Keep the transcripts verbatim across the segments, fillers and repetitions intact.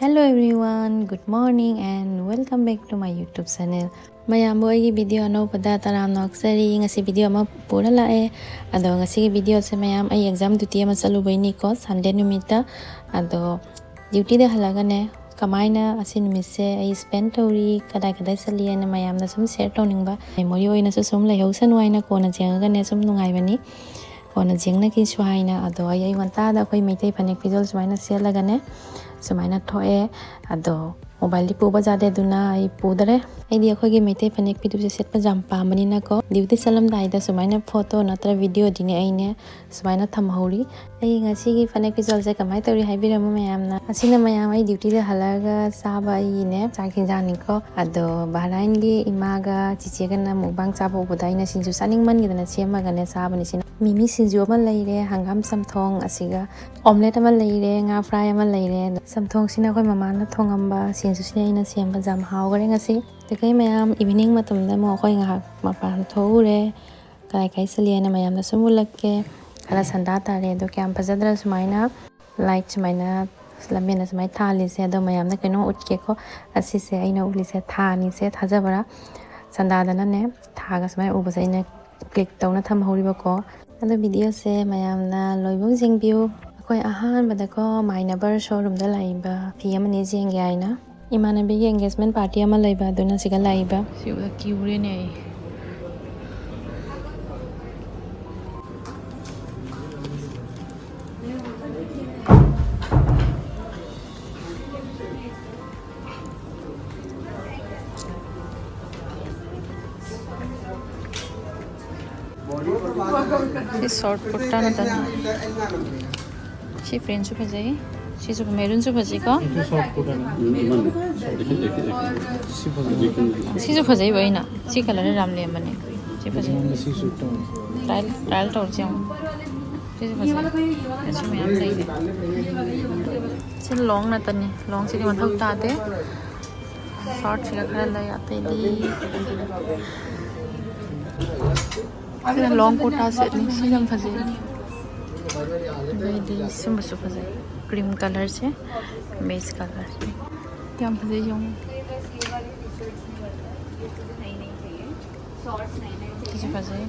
Hello everyone, good morning and welcome back to my YouTube channel. ꯃꯌꯥꯝꯕꯨ ꯑꯩꯒꯤ video ꯑꯅꯧꯕꯗ ꯇꯔꯥꯝꯅ ꯑꯣꯛꯆꯔꯤ꯫ ꯉꯁꯤ video ꯑꯃ ꯄꯨꯔ ꯂꯥꯛꯑꯦ꯫ ꯑꯗꯣ ꯉꯁꯤꯒꯤ videoꯁꯦ ꯃꯌꯥꯝ ꯑꯩ exam duty ꯑꯃ ꯆꯠꯂꯨꯕꯩꯅꯤꯀꯣ, Sunday ꯅꯨꯃꯤꯠꯇ꯫ ꯑꯗꯣ dutyꯗ ꯍꯜꯂꯒꯅꯦ, ꯀꯃꯥꯏꯅ ꯑꯁꯤ ꯅꯨꯃꯤꯠꯁꯦ ꯑꯩ spend ꯇꯧꯔꯤ, ꯀꯗꯥꯏ ꯀꯗꯥꯏ ꯆꯠꯂꯤ ꯍꯥꯏꯅ ꯃꯌꯥꯝꯅ ꯁꯨꯝ share ꯇꯧꯅꯤꯡꯕ, memory ꯑꯣꯏꯅꯁꯨ ꯁꯨꯝ ꯂꯩꯍꯧꯁꯅꯨ ꯍꯥꯏꯅ ꯀꯣꯟꯅ ꯌꯦꯡꯉꯒꯅꯦ ꯁꯨꯝ ꯅꯨꯡꯉꯥꯏꯕꯅꯤ꯫ ꯀꯣꯟꯅ ꯌꯦꯡꯅꯈꯤꯁꯨ ꯍꯥꯏꯅ꯫ ꯑꯗꯣ ꯑꯩ ꯑꯌꯨꯛ ꯉꯟꯇꯥꯗ ꯑꯩꯈꯣꯏ ꯃꯩꯇꯩ ꯐꯅꯦꯛ ꯐꯤꯖꯣꯜ ꯁꯨꯃꯥꯏꯅ ꯁꯦꯠꯂꯒꯅꯦ ꯁꯨꯃꯥꯏꯅ ꯊꯣꯛꯑꯦ꯫ ꯑꯗꯣ mobileꯗꯤ ꯄꯨꯕ ꯌꯥꯗꯦ, ꯑꯗꯨꯅ ꯑꯩ ꯄꯨꯗꯔꯦ꯫ ꯑꯩꯗꯤ ꯑꯩꯈꯣꯏꯒꯤ ꯃꯩꯇꯩ ꯐꯅꯦꯛ ꯐꯤꯗꯨꯁꯦ ꯁꯦꯠꯄ ꯌꯥꯝ ꯄꯥꯝꯕꯅꯤꯅꯀꯣ, duty ꯆꯠꯂꯝꯗꯥꯏꯗ ꯁꯨꯃꯥꯏꯅ photo ꯅꯠꯇ꯭ꯔ videoꯗꯤꯅꯦ ꯑꯩꯅꯦ ꯁꯨꯃꯥꯏꯅ ꯊꯝꯍꯧꯔꯤ꯫ ꯑꯩ ꯉꯁꯤꯒꯤ ꯐꯅꯦꯛ ꯐꯤꯖꯣꯜꯁꯦ ꯀꯃꯥꯏꯅ ꯇꯧꯔꯤ ꯍꯥꯏꯕꯤꯔꯝꯃꯨ ꯃꯌꯥꯝꯅ꯫ ꯑꯁꯤꯅ ꯃꯌꯥꯝ ꯑꯩ dutyꯗ ꯍꯜꯂꯛꯑꯒ ꯆꯥꯕ ꯑꯩꯒꯤꯅꯦ ꯆꯥꯛ ꯍꯤꯟꯖꯥꯡꯅꯤꯀꯣ꯫ ꯑꯗꯣ ꯕꯍꯔꯥꯏꯟꯒꯤ ꯏꯃꯥꯒ ꯆꯤꯆꯦꯒꯅ mukbang ꯆꯥꯕ ꯎꯕꯗ ꯑꯩꯅ ꯁꯤꯡꯖꯨ ꯆꯥꯅꯤꯡꯃꯟꯒꯤꯗꯅ ꯁꯦꯝꯃꯒꯅꯦ ꯆꯥꯕꯅꯤ꯫ ꯁꯤꯅ ꯃꯤꯃꯤ ꯁꯤꯡꯖꯨ ꯑꯃ ꯂꯩꯔꯦ, ꯍꯪꯒꯥꯝ ꯆꯝꯊꯣꯡ, ꯑꯁꯤꯒ omelette ꯑꯃ ꯂꯩꯔꯦ, ꯉꯥ fry ꯑꯃ ꯂꯩꯔꯦ꯫ ꯆꯝꯊꯣꯡꯁꯤꯅ ꯑꯩꯈꯣꯏ ꯃꯃꯥꯅ ꯊꯣꯡꯉꯝꯕ, ꯁꯤꯡꯖꯨꯁꯤꯅ ꯑꯩꯅ ꯁꯦꯝꯕ꯫ ꯌꯥꯝ ꯍꯥꯎꯈ꯭ꯔꯦ ꯉꯁꯤ꯫ ꯑꯗꯨꯗꯒꯤ ꯃꯌꯥꯝ evening ꯃꯇꯝꯗ ꯑꯃꯨꯛ ꯑꯩꯈꯣꯏ ꯉꯥꯏꯍꯥꯛ ꯃꯄꯥꯟ ꯊꯣꯛꯎꯔꯦ꯫ ꯀꯗꯥꯏ ꯀꯥꯏ ꯆꯠꯂꯤ ꯍꯥꯏꯅ ꯃꯌꯥꯝꯗ ꯁꯨꯝ ꯎꯠꯂꯛꯀꯦ꯫ ꯈꯔ ꯁꯟꯗꯥ ꯇꯥꯔꯦ꯫ ꯑꯗꯣ ꯀꯌꯥꯝ ꯐꯖꯗ꯭ꯔꯥ ꯁꯨꯃꯥꯏꯅ light ꯁꯨꯃꯥꯏꯅ ꯂꯝꯕꯦꯟꯗ ꯁꯨꯃꯥꯏꯅ ꯊꯥꯜꯂꯤꯁꯦ꯫ ꯑꯗꯣ ꯃꯌꯥꯝꯗ ꯀꯩꯅꯣꯝ ꯎꯠꯀꯦꯀꯣ꯫ ꯑꯁꯤꯁꯦ ꯑꯩꯅ ꯎꯠꯂꯤꯁꯦ ꯊꯥꯅꯤꯁꯦ, ꯊꯥꯖꯕ꯭ꯔꯥ? ꯁꯟꯗꯥꯗꯅꯅꯦ ꯊꯥꯒ ꯁꯨꯃꯥꯏꯅ ꯎꯕꯁꯦ ꯑꯩꯅ click ꯇꯧꯅ ꯊꯝꯍꯧꯔꯤꯕꯀꯣ꯫ ꯑꯗꯣ videoꯁꯦ ꯃꯌꯥꯝꯅ ꯂꯣꯏꯕꯧ ꯌꯦꯡꯕꯤꯌꯨ꯫ ꯑꯩꯈꯣꯏ ꯑꯍꯥꯟꯕꯗꯀꯣ ꯃꯥꯏꯅꯕꯔ showroomꯗ ꯂꯥꯛꯏꯕ ꯐꯤ ꯑꯃꯅꯤ ꯌꯦꯡꯒꯦ ꯍꯥꯏꯅ꯫ ꯏꯃꯥꯟꯅꯕꯤꯒꯤ engagement party ꯑꯃ ꯂꯩꯕ, ꯑꯗꯨꯅ ꯁꯤꯒ ꯂꯥꯛꯏꯕ꯫ ꯁꯤ ꯎꯕꯗ ꯀꯤꯕꯨꯔꯦꯅꯦ ꯑꯩ꯫ ꯁꯤ short ꯀꯨꯔꯇꯥ ꯅꯠꯇꯅ꯫ ꯁꯤ printꯁꯨ ꯐꯖꯩ꯫ ꯁꯤꯁꯨ maroonꯁꯨ ꯐꯖꯩꯀꯣ꯫ ꯑꯗꯨ short ꯀꯨꯔꯇꯥꯅꯤ꯫ ꯎꯝ, ꯑꯃꯅꯤ꯫ ꯁꯤ ꯐꯖꯩ꯫ ꯁꯤꯁꯨ ꯐꯖꯩꯕ ꯑꯩꯅ꯫ ꯁꯤ colour ꯌꯥꯝ ꯂꯦꯝꯕꯅꯦ꯫ ꯁꯤ ꯐꯖꯩ꯫ ꯑꯩꯉꯣꯟꯗ ꯁꯤ suit ꯇꯧꯋꯦ꯫ Trial, trial ꯇꯧꯔꯁꯤ ꯑꯃꯨꯛ꯫ ꯁꯤꯁꯨ ꯐꯖꯩ꯫ ꯁꯤ ꯃꯌꯥꯝ ꯂꯩꯔꯦ꯫ ꯁꯤ long ꯅꯠꯇꯅꯤ꯫ Longꯁꯤꯗꯤ ꯃꯊꯧ ꯇꯥꯗꯦ꯫ Shortꯁꯤꯒ ꯈꯔ ꯂꯩ ꯑꯇꯩꯗꯤ꯫ ꯁꯤꯅ long ꯀꯨꯔꯇꯥ setꯅꯤ꯫ ꯁꯤ ꯌꯥꯝ ꯐꯖꯩ꯫ ꯑꯗꯩꯗꯤ ꯁꯨꯝꯕꯁꯨ ꯐꯖꯩ꯫ Cream color ꯁꯦ, base color ꯁꯦ꯫ ꯌꯥꯝ ꯐꯖꯩ, ꯌꯦꯡꯉꯨ꯫ ꯁꯤꯁꯨ ꯐꯖꯩ꯫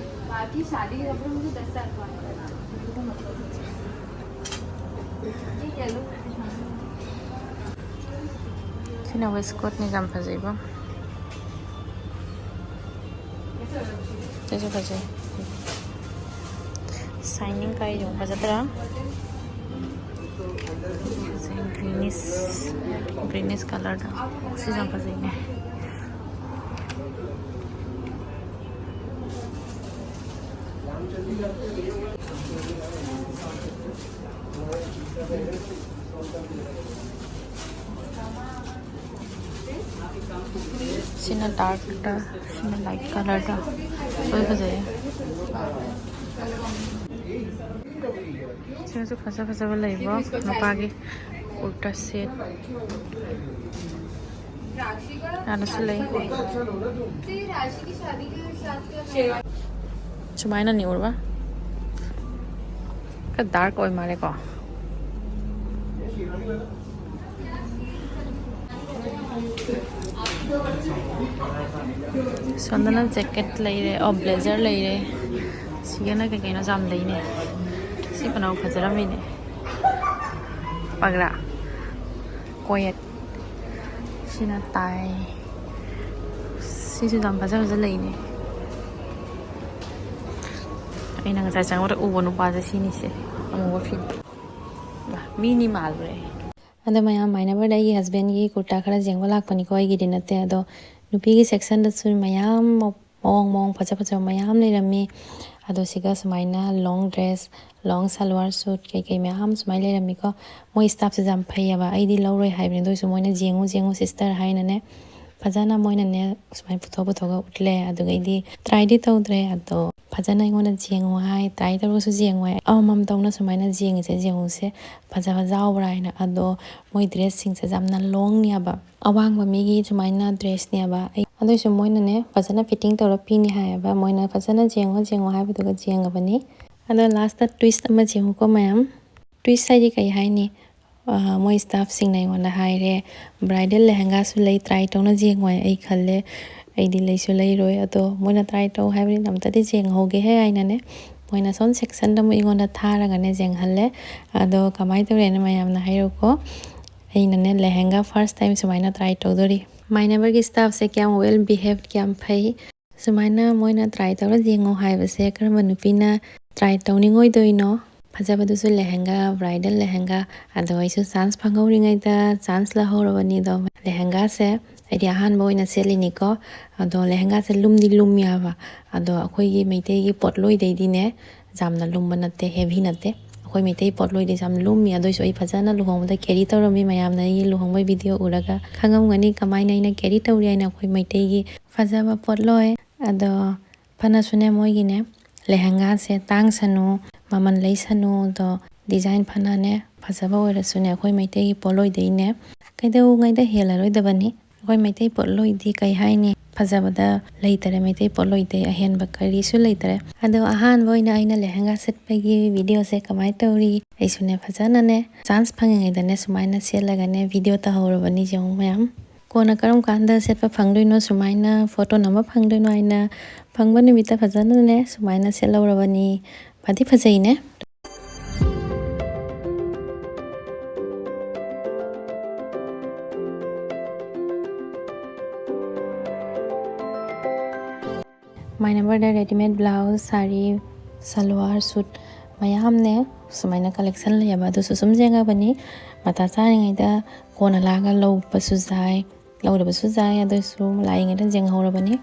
ꯁꯤꯅ waistcoat ꯅꯤ, ꯌꯥꯝ ꯐꯖꯩꯕꯣ꯫ ꯁꯤꯁꯨ ꯐꯖꯩ꯫ Shining ꯀꯥꯏ ꯌꯦꯡꯉꯨ, ꯐꯖꯗ꯭ꯔꯥ? ꯐꯖꯩ, greenish, greenish colorꯗ꯫ ꯁꯤꯁꯨ ꯌꯥꯝ ꯐꯖꯩꯅꯦ꯫ ꯁꯤꯅ darkꯇ, ꯁꯤꯅ light colorꯗ꯫ ꯂꯣꯏ ꯐꯖꯩꯌꯦ꯫ ꯁꯤꯗꯁꯨ ꯐꯖ ꯐꯖꯕ ꯂꯩꯕ꯭ꯔꯣ? ꯅꯨꯄꯥꯒꯤ ꯀꯨꯔꯇꯥ set꯫ ꯌꯥꯝꯅꯁꯨ ꯂꯩ꯫ ꯁꯨꯃꯥꯏꯅꯅꯤ ꯎꯔꯕ? ꯈꯔ dark ꯑꯣꯏ ꯃꯥꯜꯂꯦꯀꯣ꯫ ꯁꯣꯝꯗꯅ jacket ꯂꯩꯔꯦ, ꯑꯣ, blazer ꯂꯩꯔꯦ꯫ ꯁꯤꯒꯅ ꯀꯩ ꯀꯩꯅꯣ ꯌꯥꯝ ꯂꯩꯅꯦ꯫ ꯁꯤ ꯐꯅꯕꯨ ꯐꯖꯔꯝꯃꯤꯅꯦ꯫ ꯄꯒ꯭ꯔꯥ꯫ ꯀꯣꯌꯦꯠ꯫ ꯁꯤꯅ tie꯫ ꯁꯤꯁꯨ ꯌꯥꯝ ꯐꯖ ꯐꯖ ꯂꯩꯅꯦ꯫ ꯑꯩꯅ ꯉꯁꯥꯏ ꯆꯪꯕꯗ ꯎꯕ ꯅꯨꯄꯥꯁꯦ ꯁꯤꯅꯤꯁꯦ꯫ ꯑꯃꯨꯕ ꯐꯤ꯫ ꯃꯤꯅꯤ ꯃꯥꯜꯂꯨꯔꯦ꯫ ꯑꯗꯣ ꯃꯌꯥꯝ, ꯃꯥꯏꯅꯕꯔꯗ ꯑꯩꯒꯤ husbandꯒꯤ ꯀꯨꯔꯇꯥ ꯈꯔ ꯌꯦꯡꯕ ꯂꯥꯛꯄꯅꯤꯀꯣ, ꯑꯩꯒꯤꯗꯤ ꯅꯠꯇꯦ꯫ ꯑꯗꯣ ꯅꯨꯄꯤꯒꯤ sectionꯗꯁꯨ ꯃꯌꯥꯝ ꯃꯑꯣꯡ ꯃꯑꯣꯡ ꯐꯖ ꯐꯖꯕ ꯃꯌꯥꯝ ꯂꯩꯔꯝꯃꯤ꯫ ꯑꯗꯣ ꯁꯤꯒ ꯁꯨꯃꯥꯏꯅ long dress, long salwar suit ꯀꯩꯀꯩ ꯃꯌꯥꯝ ꯁꯨꯃꯥꯏꯅ ꯂꯩꯔꯝꯃꯤꯀꯣ꯫ ꯃꯣꯏ staffꯁꯦ ꯌꯥꯝ ꯐꯩꯌꯦꯕ꯫ ꯑꯩꯗꯤ ꯂꯧꯔꯣꯏ ꯍꯥꯏꯕꯅꯤ, ꯑꯗꯨ ꯑꯣꯏꯔꯁꯨ ꯃꯣꯏꯅ "ꯌꯦꯡꯉꯨ, ꯌꯦꯡꯉꯨ sister" ꯍꯥꯏꯅꯅꯦ, ꯐꯖꯅ ꯃꯣꯏꯅꯅꯦ ꯁꯨꯃꯥꯏꯅ ꯄꯨꯊꯣꯛ ꯄꯨꯊꯣꯛꯑꯒ ꯎꯠꯂꯦ꯫ ꯑꯗꯨꯒ ꯑꯩꯗꯤ tryꯗꯤ ꯇꯧꯗ꯭ꯔꯦ, ꯑꯗꯣ ꯐꯖꯅ ꯑꯩꯉꯣꯟꯗ "ꯌꯦꯡꯉꯨ" ꯍꯥꯏ, try ꯇꯧꯔꯒꯁꯨ "ꯌꯦꯡꯉꯨ" ꯍꯥꯏ꯫ ꯑꯃꯃꯝ ꯇꯧꯅ ꯁꯨꯃꯥꯏꯅ ꯌꯦꯡꯉꯤꯁꯦ, ꯌꯦꯡꯉꯨꯁꯦ ꯐꯖꯕ ꯌꯥꯎꯕ꯭ꯔꯥ ꯍꯥꯏꯅ꯫ ꯑꯗꯣ ꯃꯣꯏ dressꯁꯤꯡꯁꯦ ꯌꯥꯝꯅ longꯅꯦꯕ, ꯑꯋꯥꯡꯕ ꯃꯤꯒꯤ ꯁꯨꯃꯥꯏꯅ dressꯅꯦꯕ꯫ ꯑꯩ, ꯑꯗꯨꯏꯁꯨ ꯃꯣꯏꯅꯅꯦ ꯐꯖꯅ fitting ꯇꯧꯔ ꯄꯤꯅꯤ ꯍꯥꯏꯌꯦꯕ꯫ ꯃꯣꯏꯅ "ꯐꯖꯅ ꯌꯦꯡꯉꯣ, ꯌꯦꯡꯉꯣ" ꯍꯥꯏꯕꯗꯨꯒ ꯌꯦꯡꯉꯕꯅꯤ꯫ ꯑꯗꯣ lastꯇ twist ꯑꯃ ꯌꯦꯡꯉꯨꯀꯣ ꯃꯌꯥꯝ꯫ Twist ꯍꯥꯏꯗꯤ ꯀꯩ ꯍꯥꯏꯅꯤ? ꯃꯣꯏ ꯁ꯭ꯇꯥꯐꯁꯤꯡꯅ ꯑꯩꯉꯣꯟꯗ ꯍꯥꯏꯔꯦ, "ꯕ꯭ꯔꯥꯏꯗꯜ ꯂꯦꯍꯦꯡꯒꯥꯁꯨ ꯂꯩ, ꯇ꯭ꯔꯥꯏ ꯇꯧꯅ ꯌꯦꯡꯉꯣ" ꯍꯥꯏ꯫ ꯑꯩ ꯈꯜꯂꯦ, "ꯑꯩꯗꯤ ꯂꯩꯁꯨ ꯂꯩꯔꯣꯏ", ꯑꯗꯣ ꯃꯣꯏꯅ ꯇ꯭ꯔꯥꯏ ꯇꯧ ꯍꯥꯏꯕꯅꯤꯅ ꯑꯝꯇꯗꯤ ꯌꯦꯡꯍꯧꯒꯦꯍꯦ ꯍꯥꯏꯅꯅꯦ, ꯃꯣꯏꯅ ꯁꯣꯝ ꯁꯦꯛꯁꯟꯗ ꯑꯃꯨꯛ ꯑꯩꯉꯣꯟꯗ ꯊꯥꯔꯒꯅꯦ ꯌꯦꯡꯍꯜꯂꯦ꯫ ꯑꯗꯣ ꯀꯃꯥꯏꯅ ꯇꯧꯔꯦꯅ ꯃꯌꯥꯝꯅ ꯍꯥꯏꯔꯛꯎꯀꯣ꯫ ꯑꯩꯅꯅꯦ ꯂꯦꯍꯦꯡꯒꯥ ꯐꯥꯔꯁ ꯇꯥꯏꯝ ꯁꯨꯃꯥꯏꯅ ꯇ꯭ꯔꯥꯏ ꯇꯧꯗꯣꯔꯤ꯫ ꯃꯥꯏꯅꯕꯔꯒꯤ ꯁ꯭ꯇꯥꯐꯁꯦ ꯀꯌꯥꯝ ꯋꯦꯜ ꯕꯤꯍꯦꯕ, ꯀꯌꯥꯝ ꯐꯩ꯫ ꯁꯨꯃꯥꯏꯅ ꯃꯣꯏꯅ ꯇ꯭ꯔꯥꯏ ꯇꯧꯔ ꯌꯦꯡꯉꯣ ꯍꯥꯏꯕꯁꯦ ꯀꯔꯝꯕ ꯅꯨꯄꯤꯅ ꯇ꯭ꯔꯥꯏ ꯇꯧꯅꯤꯡꯉꯣꯏꯗꯣꯏꯅꯣ? ꯐꯖꯕꯗꯨꯁꯨ ꯂꯦꯍꯦꯡꯒꯥ, ꯕ꯭ꯔꯥꯏꯗꯜ ꯂꯦꯍꯦꯡꯒꯥ꯫ ꯑꯗꯣ ꯑꯩꯁꯨ ꯆꯥꯟꯁ ꯐꯪꯍꯧꯔꯤꯉꯩꯗ ꯆꯥꯟꯁ ꯂꯧꯍꯧꯔꯕꯅꯤ꯫ ꯑꯗꯣ ꯂꯦꯍꯦꯡꯒꯥꯁꯦ ꯑꯩꯗꯤ ꯑꯍꯥꯟꯕ ꯑꯣꯏꯅ ꯁꯦꯠꯂꯤꯅꯤꯀꯣ꯫ ꯑꯗꯣ ꯂꯦꯍꯦꯡꯒꯥꯁꯦ ꯂꯨꯝꯗꯤ ꯂꯨꯝꯃꯤ ꯍꯥꯏꯕ꯫ ꯑꯗꯣ ꯑꯩꯈꯣꯏꯒꯤ ꯃꯩꯇꯩꯒꯤ ꯄꯣꯠꯂꯣꯏꯗꯩꯗꯤꯅꯦ ꯌꯥꯝꯅ ꯂꯨꯝꯕ ꯅꯠꯇꯦ, ꯍꯦꯚꯤ ꯅꯠꯇꯦ꯫ ꯑꯩꯈꯣꯏ ꯃꯩꯇꯩ ꯄꯣꯠꯂꯣꯏꯗꯤ ꯌꯥꯝ ꯂꯨꯝꯃꯤ꯫ ꯑꯗꯨꯏꯁꯨ ꯑꯩ ꯐꯖꯅ ꯂꯨꯍꯣꯡꯕꯗ ꯀꯦꯔꯤ ꯇꯧꯔꯝꯃꯤ꯫ ꯃꯌꯥꯝꯅ ꯑꯩꯒꯤ ꯂꯨꯍꯣꯡꯕꯒꯤ ꯚꯤꯗꯤꯑꯣ ꯎꯔꯒ ꯈꯪꯉꯝꯒꯅꯤ ꯀꯃꯥꯏꯅ ꯑꯩꯅ ꯀꯦꯔꯤ ꯇꯧꯔꯤ ꯍꯥꯏꯅ꯫ ꯑꯩꯈꯣꯏ ꯃꯩꯇꯩꯒꯤ ꯐꯖꯕ ꯄꯣꯠꯂꯣꯏ꯫ ꯑꯗꯣ ꯐꯅꯁꯨꯅꯦ ꯃꯣꯏꯒꯤꯅꯦ ꯂꯦꯍꯦꯡꯒꯥꯁꯦ ꯇꯥꯡꯁꯅꯨ, ꯃꯃꯜ ꯂꯩꯁꯅꯨ, ꯑꯗꯣ ꯗꯤꯖꯥꯏꯟ ꯐꯅꯅꯦ ꯐꯖꯕ ꯑꯣꯏꯔꯁꯨꯅꯦ ꯑꯩꯈꯣꯏ ꯃꯩꯇꯩꯒꯤ ꯄꯣꯠꯂꯣꯏꯗꯩꯅꯦ ꯀꯩꯗꯧꯉꯩꯗ ꯍꯦꯜꯂꯔꯣꯏꯗꯕꯅꯤ꯫ ꯑꯩꯈꯣꯏ ꯃꯩꯇꯩ ꯄꯣꯠꯂꯣꯏꯗꯤ ꯀꯩ ꯍꯥꯏꯅꯤ, ꯐꯖꯕꯗ ꯂꯩꯇꯔꯦ, ꯃꯩꯇꯩ ꯄꯣꯠꯂꯣꯏꯗꯩ ꯑꯍꯦꯟꯕ ꯀꯔꯤꯁꯨ ꯂꯩꯇꯔꯦ꯫ ꯑꯗꯣ ꯑꯍꯥꯟꯕ ꯑꯣꯏꯅ ꯑꯩꯅ ꯂꯦꯍꯦꯡꯒꯥ ꯁꯦꯠꯄꯒꯤ ꯚꯤꯗꯤꯑꯣꯁꯦ ꯀꯃꯥꯏꯅ ꯇꯧꯔꯤ? ꯑꯩꯁꯨꯅꯦ ꯐꯖꯅꯅꯦ ꯆꯥꯟꯁ ꯐꯪꯉꯤꯉꯩꯗꯅꯦ ꯁꯨꯃꯥꯏꯅ ꯁꯦꯠꯂꯒꯅꯦ ꯚꯤꯗꯤꯑꯣ ꯇꯧꯍꯧꯔꯕꯅꯤ꯫ ꯌꯦꯡꯉꯨ ꯃꯌꯥꯝ, ꯀꯣꯟꯅ ꯀꯔꯝ ꯀꯥꯟꯗ ꯁꯦꯠꯄ ꯐꯪꯗꯣꯏꯅꯣ, ꯁꯨꯃꯥꯏꯅ ꯐꯣꯇꯣ ꯅꯝꯕ ꯐꯪꯗꯣꯏꯅꯣ ꯍꯥꯏꯅ ꯐꯪꯕ ꯅꯨꯃꯤꯠꯇ ꯐꯖꯅꯅꯦ ꯁꯨꯃꯥꯏꯅ ꯁꯦꯠꯍꯧꯔꯕꯅꯤ꯫ ꯐꯗꯤ ꯐꯖꯩꯅꯦ꯫ ꯃꯥꯏꯅꯕꯔꯗ ꯔꯦꯗꯤꯃꯦꯗ ꯕ꯭ꯂꯥꯎꯁ, ꯁꯥꯔꯤ, ꯁꯜꯋꯥꯔ ꯁꯨꯠ ꯃꯌꯥꯝꯅꯦ ꯁꯨꯃꯥꯏꯅ ꯀꯂꯦꯛꯁꯟ ꯂꯩꯌꯦꯕ꯫ ꯑꯗꯨꯁꯨ ꯁꯨꯝ ꯌꯦꯡꯉꯕꯅꯤ꯫ ꯃꯇꯥ ꯆꯥꯔꯤꯉꯩꯗ ꯀꯣꯟꯅ ꯂꯥꯛꯑꯒ ꯂꯧꯕꯁꯨ ꯌꯥꯏ, ꯂꯧꯗꯕꯁꯨ ꯌꯥꯏ꯫ ꯑꯗꯨꯏꯁꯨ ꯂꯥꯛꯏꯉꯩꯗ ꯌꯦꯡꯍꯧꯔꯕꯅꯤ꯫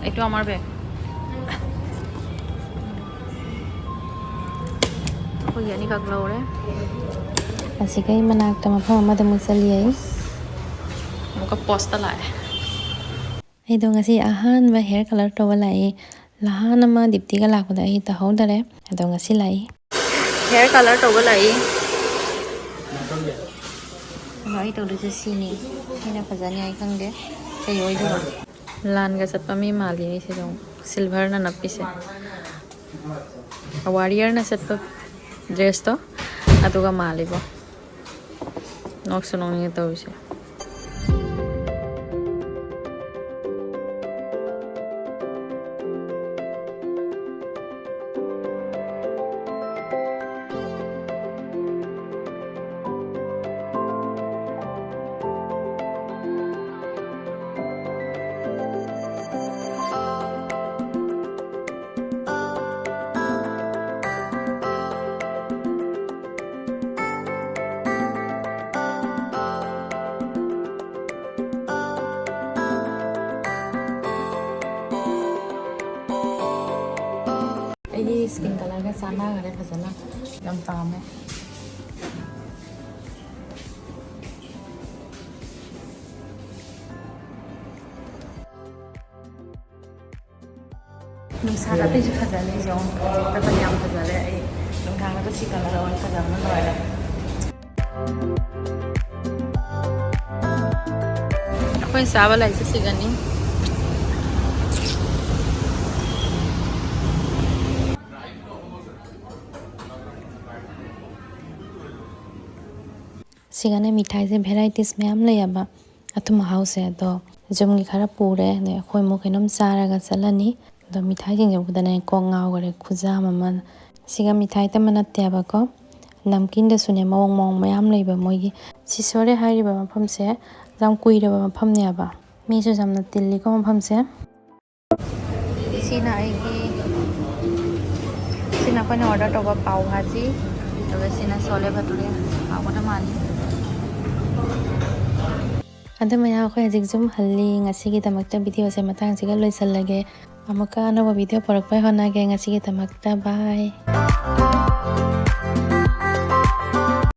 এইটো আমাৰ বেগ। ꯑꯩꯈꯣꯏꯒꯤ ꯑꯅꯤꯈꯛ ꯂꯧꯔꯦ꯫ ꯑꯁꯤꯒ ꯑꯩ ꯃꯅꯥꯛꯇ ꯃꯐꯝ ꯑꯃꯗ ꯑꯃꯨꯛ ꯆꯠꯂꯤ ꯑꯩ꯫ ꯑꯃꯨꯛꯀ ꯄꯣꯁꯇ ꯂꯥꯛꯑꯦ꯫ ꯑꯩꯗꯣ ꯉꯁꯤ ꯑꯍꯥꯟꯕ ꯍꯦꯌꯔ ꯀꯂꯔ ꯇꯧꯕ ꯂꯥꯛꯏ꯫ ꯅꯍꯥꯟ ꯑꯃ ꯗꯤꯞꯇꯤꯒ ꯂꯥꯛꯄꯗ ꯑꯩ ꯇꯧꯍꯧꯗꯔꯦ꯫ ꯑꯗꯣ ꯉꯁꯤ ꯂꯥꯛꯏ꯫ ꯍꯦꯌꯔ ꯀꯂꯔ ꯇꯧꯕ ꯂꯥꯛꯏ꯫ ꯑꯗꯣ ꯑꯩ ꯇꯧꯗꯣꯏꯁꯦ ꯁꯤꯅꯤ꯫ ꯁꯤꯅ ꯐꯖꯅꯤ ꯍꯥꯏ ꯈꯪꯗꯦ꯫ ꯀꯩ ꯑꯣꯏꯗꯣꯏꯅꯣ? ꯂꯥꯟꯒ ꯆꯠꯄ ꯃꯤ ꯃꯥꯜꯂꯤ ꯑꯩꯁꯦ ꯑꯗꯨꯝ꯫ ꯁꯤꯜꯚꯔꯅ ꯅꯞꯄꯤꯁꯦ꯫ ꯋꯥꯔꯤꯌꯔꯅ ꯆꯠꯄ ꯗ꯭ꯔꯦꯁꯇꯣ ꯑꯗꯨꯒ ꯃꯥꯜꯂꯤꯕꯣ꯫ ꯅꯣꯛꯁꯨ ꯅꯣꯛꯅꯤꯡꯉꯦ ꯇꯧꯔꯤꯁꯦ꯫ ꯑꯩꯒꯤ ꯁ꯭ꯀꯤꯟ ꯀꯂꯔꯒ ꯆꯥꯟꯅꯈꯔꯦ ꯐꯖꯅ꯫ ꯌꯥꯝ ꯄꯥꯝꯃꯦ꯫ ꯅꯨꯡꯁꯥꯗ ꯑꯇꯩꯁꯨ ꯐꯖꯅꯤ, ꯌꯦꯡꯉꯣ꯫ ꯍꯧꯖꯤꯛꯇ ꯌꯥꯝ ꯐꯖꯔꯦ꯫ ꯑꯩ ꯅꯨꯡꯗꯥꯡꯗ ꯁꯤ ꯀꯂꯔ ꯑꯣꯏꯅ ꯐꯖꯕꯅ ꯂꯣꯏꯔꯦ꯫ ꯑꯩꯈꯣꯏꯅ ꯆꯥꯕ ꯂꯥꯛꯏꯁꯦ ꯁꯤꯒꯅꯤ꯫ ꯁꯤꯒꯅꯦ ꯃꯤꯊꯥꯏꯁꯦ varieties ꯃꯌꯥꯝ ꯂꯩꯌꯦꯕ꯫ ꯑꯊꯨꯝ ꯑꯍꯥꯎꯁꯦ ꯑꯗꯣ ꯌꯨꯝꯒꯤ ꯈꯔ ꯄꯨꯔꯦ, ꯑꯗꯩ ꯑꯩꯈꯣꯏ ꯑꯃꯨꯛ ꯀꯩꯅꯣꯝ ꯆꯥꯔꯒ ꯆꯠꯂꯅꯤ꯫ ꯑꯗꯣ ꯃꯤꯊꯥꯏꯁꯤꯡꯁꯦ ꯎꯕꯗꯅꯦ ꯀꯣꯛ ꯉꯥꯎꯈꯔꯦ, ꯈꯨꯖꯥꯝ ꯑꯃ꯫ ꯁꯤꯒ ꯃꯤꯊꯥꯏꯇ ꯑꯃ ꯅꯠꯇꯦꯕꯀꯣ, ꯅꯝꯀꯤꯟꯗꯁꯨꯅꯦ ꯃꯑꯣꯡ ꯃꯑꯣꯡ ꯃꯌꯥꯝ ꯂꯩꯕ ꯃꯣꯏꯒꯤ꯫ ꯁꯤꯁꯣꯔꯦ ꯍꯥꯏꯔꯤꯕ ꯃꯐꯝꯁꯦ ꯌꯥꯝ ꯀꯨꯏꯔꯕ ꯃꯐꯝꯅꯦꯕ꯫ ꯃꯤꯁꯨ ꯌꯥꯝꯅ ꯇꯤꯜꯂꯤꯀꯣ ꯃꯐꯝꯁꯦ꯫ ꯁꯤꯅ ꯑꯩꯒꯤ, ꯁꯤꯅ ꯑꯩꯈꯣꯏꯅ order ꯇꯧꯕ ꯄꯥꯎ ꯚꯥꯖꯤ, ꯑꯗꯨꯒ ꯁꯤꯅ ꯁꯣꯂꯦ ꯚꯇꯨꯔꯦ꯫ ꯍꯥꯎꯒꯗꯕ ꯃꯥꯜꯂꯤ꯫ ꯑꯗꯨ ꯃꯌꯥꯝ ꯑꯩꯈꯣꯏ ꯍꯧꯖꯤꯛ ꯌꯨꯝ ꯍꯜꯂꯤ꯫ ꯉꯁꯤꯒꯤꯗꯃꯛꯇ videoꯁꯦ ꯃꯇꯥꯡꯁꯤꯒ ꯂꯣꯏꯁꯤꯜꯂꯒꯦ꯫ ꯑꯃꯨꯛꯀ ꯑꯅꯧꯕ video ꯄꯨꯔꯛꯄꯩ ꯍꯣꯠꯅꯒꯦ꯫ ꯉꯁꯤꯒꯤꯗꯃꯛꯇ bye꯫